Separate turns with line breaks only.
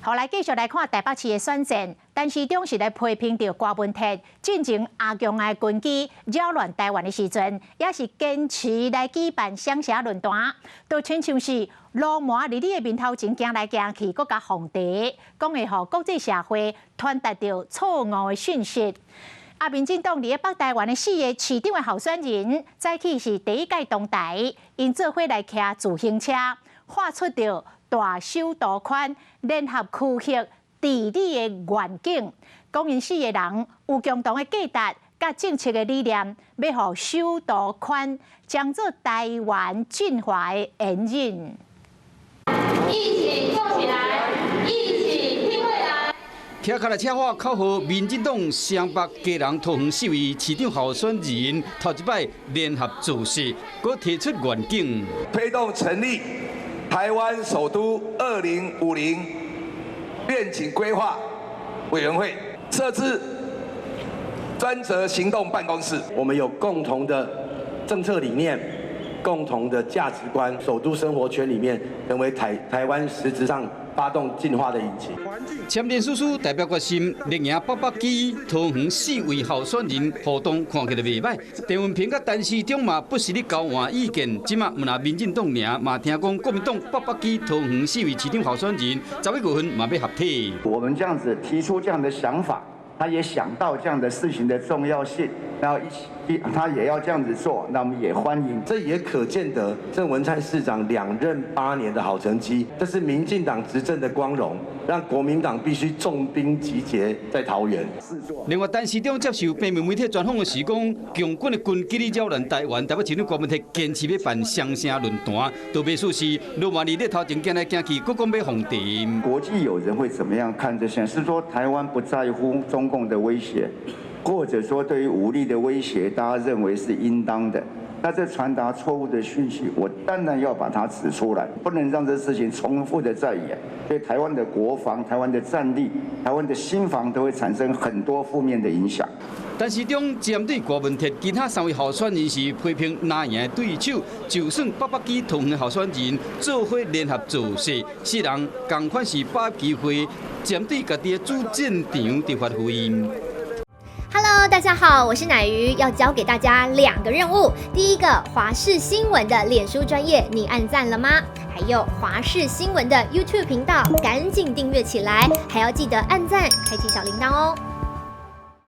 好，來繼續來看台北市的選戰，陳時中是來批評著郭文鐵進前阿共的軍機擾亂台灣的時陣，也是堅持來舉辦雙城論壇，都親像是鱸鰻佇你的面頭前行來行去，閣共放茶，講會予國際社會傳達著錯誤的訊息。啊，民進黨佇咧北台灣的四个市長的候選人，早起是第一屆同台，𪜶做伙來騎自行車，畫出著大首都圈聯合區域治理的願景，講𪜶四个人有共同的價值佮政策的理念，欲予首都圈將做台灣進化的引領。
一起做起來，一起拼未來。
騎跤踏車喊口號，民進黨雙北基隆桃園四位市長候選人頭一擺聯合造勢，閣提出願景，
推動成立台灣首都2050願景規劃委員會，設置專責行動辦公室。
我們有共同的政策理念、共同的價值觀，首都生活圈裡面成為台灣實質上發動進化的引擎。
簽聯署書代表決心，力贏北北基桃園四位候選人互動看起來袂䆀。鄭運鵬佮陳時中嘛不時咧交換意見，這馬毋但民進黨爾，嘛聽講國民黨北北基桃園四位市長候選人11月份嘛欲合體。
我們這樣子提出這樣的想法，他也想到這樣的事情的重要性，然後一起他也要這樣子做，那我們也歡迎。
這也可見得鄭文燦市長兩任8年的好成績，這是民進黨執政的光榮，讓國民黨必須重兵集結在桃園。
另外，陳時中接受平面媒體專訪的時講，共軍的軍機咧擾亂台灣，台北市長郭文鐵堅持欲辦雙城論壇，都袂輸是鱸鰻佇咧頭前行來行去，閣講欲放茶。
國際友人會怎麼樣看這些？是說台灣不在乎中共的威脅，或者說對於武力的威脅，大家認為是應當的？那這傳達錯誤的訊息，我當然要把它指出來，不能讓這事情重複的再演，對台灣的國防、台灣的戰力、台灣的心防都會產生很多負面的影響。
陳時中針對郭文鐵其他三位候選人是批評難贏的對手，就算北北基桃園候選人做伙聯合造勢，四人仝款是把握機會，針對家己的主戰場佇發揮。
Hello，大家好，我是乃瑜，要交給大家兩個任務。第一個，華視新聞的臉書專頁，你按讚了嗎？還有華視新聞的 YouTube 頻道，趕緊訂閱起來，還要記得按讚，開啟小鈴鐺哦。